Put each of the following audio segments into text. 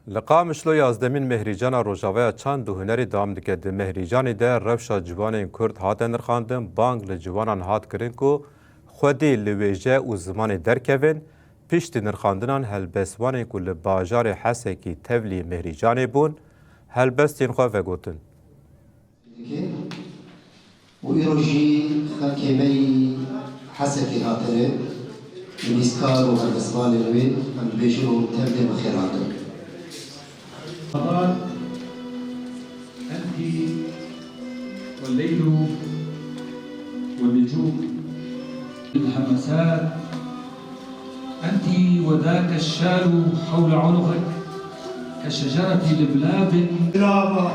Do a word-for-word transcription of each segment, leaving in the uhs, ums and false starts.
Li Qamişlo yazdemîn Mehrîcana Rojavaya Çand û Hunerî dewam dike. Di Mehrîcanê de rewşa ciwanên Kurd hate nirxandin, bang li ciwanan hat kirin ku xwedî li wêje û zimanê derkevin. Piştî nirxandinan helbestvanên ku li bajarê Hesekî tevlî Mehrîcanê bûn, helbestên xwe vegotin. Dike û îro jî xelkê me yî Hesekê hatine, nivîskar û helbestvanên wê, em dibêjin û tev dê bi xêr hatin. أنت والليل والنجوم الهمسات، أنت وذاك الشال حول عنقك كشجرة لبلاب. Dilava,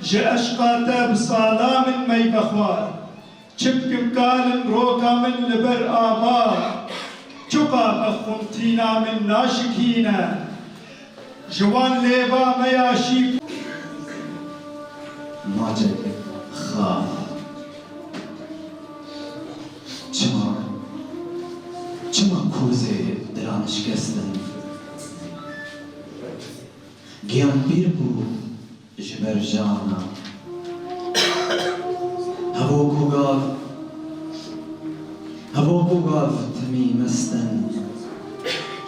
ji eşqa te bi sala min meyve xwar. Çi bikim kalin roka min li ber ava, çuqa vexwim tîna min naşikîne. Ji wan lêva me ya şî. Macek xaf. Çima, çima kûzê dilan şikestin? Giyan pîr bû ji ber jana. Hevo ku gav, hevo ku gav timî mestin,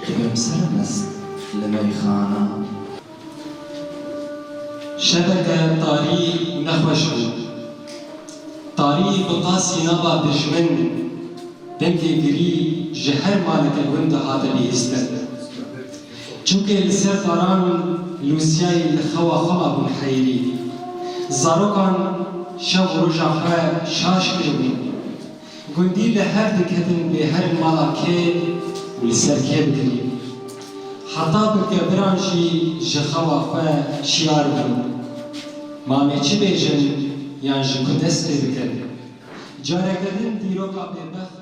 dibim sermest li meyxana. Şeveke tarî û nexweş bû. Tarî bi qasî nava dijmin, dengê girî ji her maleke gund dihate bihîstin. Çûkê li ser daran lûsiyayî li xewa xwe mabûn heyrî. Zarokan şev û roja xwe şaş kiribûn. Gundî li hev diketin bê her mala kê û li ser kê bigirî. Heta binkeviran jî ji xewa xwe şiyar bûn. Ma em ê çi bêjin yan ji ku dest pê bikin? Careke din dîroka bêbext